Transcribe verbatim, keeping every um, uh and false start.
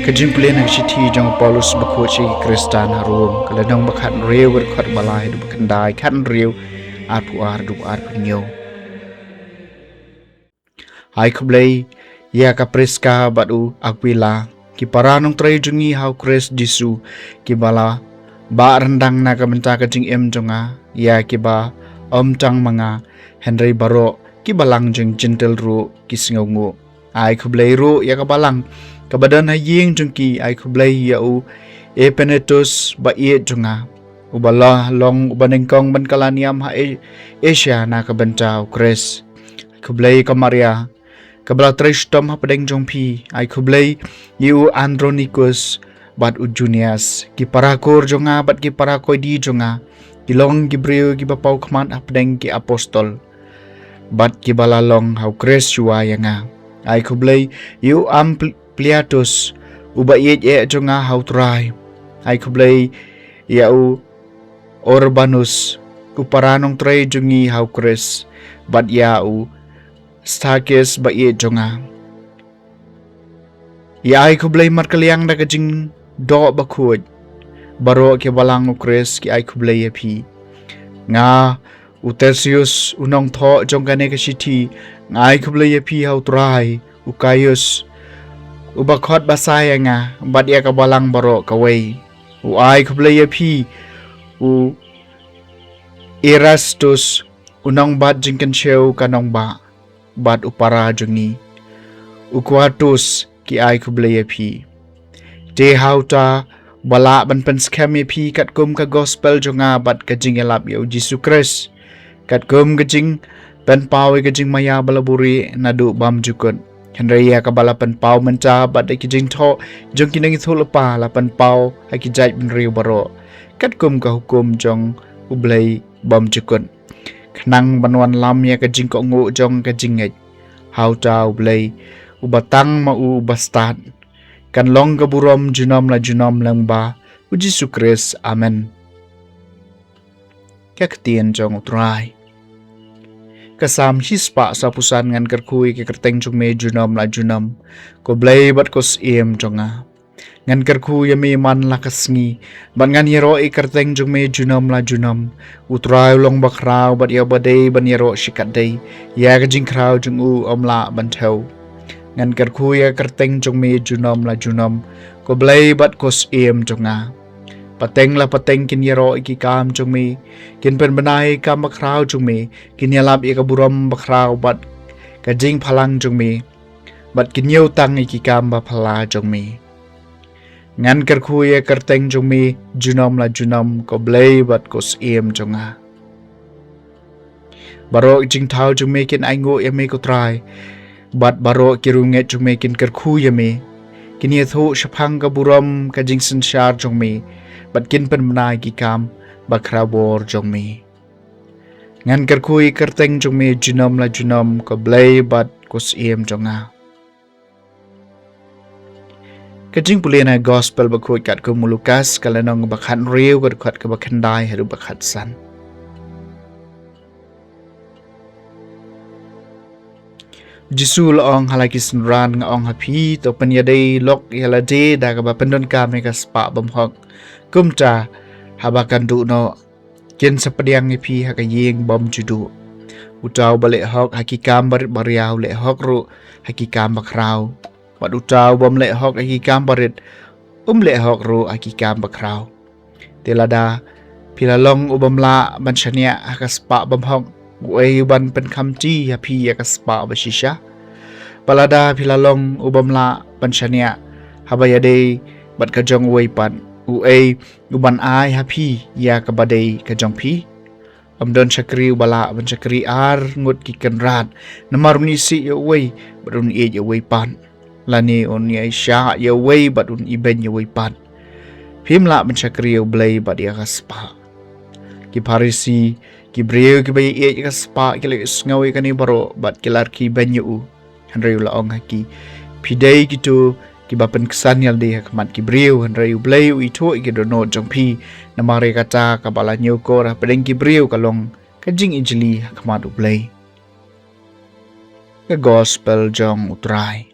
Ka jingpule na ka shithi jong u Paulus bakhuid sha ki Khristan ha Rom, ka lynnong ba khathynriew, ka dkhot ba lai haduh ba khyndai, khathynriew, arphew ar haduh arphew hynñiew. Ai khublei ïa ka Priska bad u Akwila, ki para nongtrei jong ngi ha u Khrist Jisu, kiba la bah ryndang na ka bynta ka jingim jong nga, ïa kiba ym tang ma nga, hynrei baroh ki balang jong Jentil ruh ki sngewnguh. Ai khublei ruh ïa ka balang kaba don ha ïing jong ki. Ai khublei ïa u Epenetus ba ïeit jong nga, uba la long uba nyngkong ban kylla niam ha A-, Asia na ka bynta u Khrist. Ai khublei ïa ka Maria, kaba la trei shitom hapdeng jong phi. Ai khublei ïa u Andronikus bad u Junias, ki para kur jong nga bad ki para koidi jong nga, ki long ki briew kiba paw khmat hapdeng ki apostol, bad kiba la long ha u Khrist shuwa ïa nga. Ai khublei ïa u Ampli-, Ampliatus, uba ïeit eh jong nga ha u Trai. Ai khublei ïa u Urbanus, u para nongtrei jong ngi ha u Khrist, bad ïa u Stakis ba ïeit jong nga. Ïa ai khublei markylliang da ka jingdoh bakhuid. Baroh ki balang u Khrist ki ai khublei ïa phi. Nga, u Tertius, u nongthoh jong kane ka shithi, nga ai khublei ïa phi ha u Trai. U Gaius, uba khot basa ïa nga, bad ïa ka balang baroh kawei, u ai khublei ïa phi. U Erastus, u nongbat jingkynshew ka nongbah, bad u para jong ngi, u Kwartus, ki ai khublei ïa phi. Te ha uta uba lah ban pynskhem ïa phi katkum ka gospel jong nga bad ka jingïalap ïa u Jisu Khrist, katkum ka jingpynpaw ïa ka jingmaïa ba la buhrieh naduh bymjukut, hynrei ïa kaba la pynpaw mynta bad da ki jingthoh jong ki nongïathuhlypa la pynpaw ha ki jaitbynriew baroh, katkum ka hukum jong U Blei bymjukut, khnang ban wanlam ïa ka jingkohnguh jong ka jingngeit. Ha uta U Blei, uba tang ma u uba stad, kan long ka burom junom la junom lyngba u Jisu Khrist. Amen. Ka ktien jong U Trai. Ka Salm shispah sawphew san. Ngan kyrkhu ïa ka kyrteng jong me junom la junom, ko Blei bad ko Syiem jong nga. Ngan kyrkhu ïa me man la ka sngi, bad ngan ïaroh ïa ka kyrteng jong me junom la junom. U Trai u long bakhraw, bad ïa uba dei ban ïaroh shikatdei ïa ka jingkhraw jong u ym lah ban thew. Ngan kyrkhu ïa ka kyrteng jong me junom la junom, ko Blei bad ko Syiem jong nga. Pateng la pateng kin ïaroh ïa ki kam jong me, kin pynbna ïa ki kam bakhraw jong me, kin ïalap ïa ka burom bakhraw bad ka jingphalang jong me, bad kin ïoh tang ïa ki kam baphylla jong me. Ngan kyrkhu ïa ka kyrteng jong me junom la junom, ko Blei bad ko Syiem jong nga. Baroh ki jingthaw jong me kin ainguh ïa me, ko Trai, bad baroh ki riewngeit jong me kin kyrkhu ïa me. Kin ïathuh shaphang ka burom ka jingsynshar jong me, bad kin pynbna ïa ki kam bakhraw bor jong me. Ngan kyrkhu ïa ka kyrteng jong me junom la junom, ko Blei bad ko Syiem jong nga. Ka jingpule na ka gospel bakhuid katkum u Lukas, ka lynnong ba khathynriew, ka dkhot kaba khyndai haduh ba khatsan. U Jisu u la ong ha la ki synran, nga ong ha phi, to pynïadei lok ïa lade da kaba pyndonkam ïa ka spah bymhok. Kumta, haba kan duh noh, kin sa pdiang ïa phi ha ka ïing bymjuduh. Uta uba leh hok ha ki kam barit baria u leh hok ruh ha ki kam bakhraw, bad uta u bym leh hok ha ki kam barit um leh hok ruh ha ki kam bakhraw. Te lada phi la long u bym lah ban shaniah ha ka spah bymhok, uei u ban pynkhamti ha phi ïa ka spah bashisha? Bad lada phi la long u bym lah ban shaniah haba ïadei bad ka jong uwei pat, uei u ban ai ha phi ïa kaba dei ka jong phi? Ym don shakri uba lah ban shakri ar ngut ki kynrad, namar un isih ïa uwei bad un ïeit ïa uwei pat, lane un ïaishah ïa uwei bad un ibeiñ ïa uwei pat. Phim lah ban shakri ïa U Blei bad ïa ka spah. Ki Pharisi, ki briew kiba ïeit ïa ka spah, ki la ïohsngew ïa kane baroh bad ki la rkhie beiñ ïa u. Hynrei u la ong ha ki, phi dei kito kiba pynksan ïalade ha khmat ki briew, hynrei U Blei u ithuh ïa ki dohnud jong phi. Namar ïa kata, kaba la ñiewkor hapdeng ki briew ka long ka jingijli ha khmat U Blei. Ka gospel jong U Trai.